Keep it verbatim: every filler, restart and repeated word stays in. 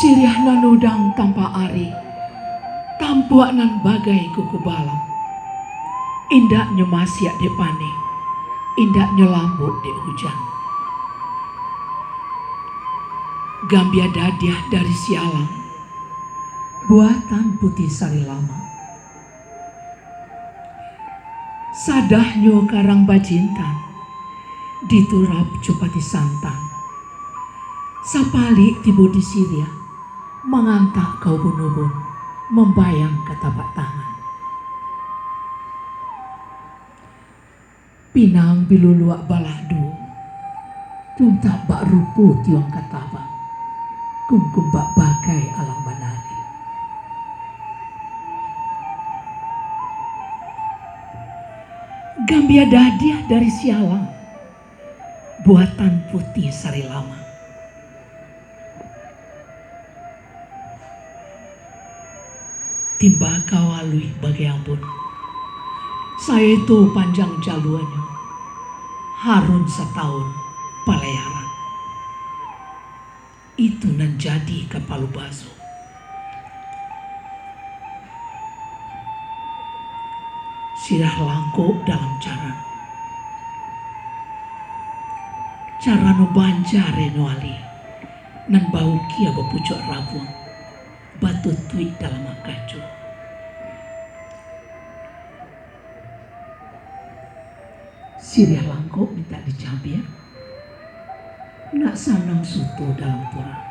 Siriah nan udang tampak ari, tampuak nan bagai kuku balam. Indaknyo masiak dek paneh, indaknyo lambuik dek hujan. Gambia dadiah dari sialang, buatan Puti Sari Lamak. Sadahnyo karang bajintan, diturap jo pati santan. Sapalik tibo di siriah, mangantak ka ubun-ubun, mambayang ka tapak tangan. Pinang biluluak balah duo, tuntak bak rupo tiuang katabang, gumgum bak bagai alang banari. Gambia dadiah dari sialang, buatan Puti Sari Lamak. Timbakau aluih bagai ambun, saeto panjang jaluanyo, harun satawun palayaran. Itu nan jadi kapalu baso. Sirah langkok dalam caran. Carano banja reno alie, nan baukia bapucuak rabuang, batutuik dalam akaco. Siriah langkok mintak dicabiak, nak sanang suto dalam pura.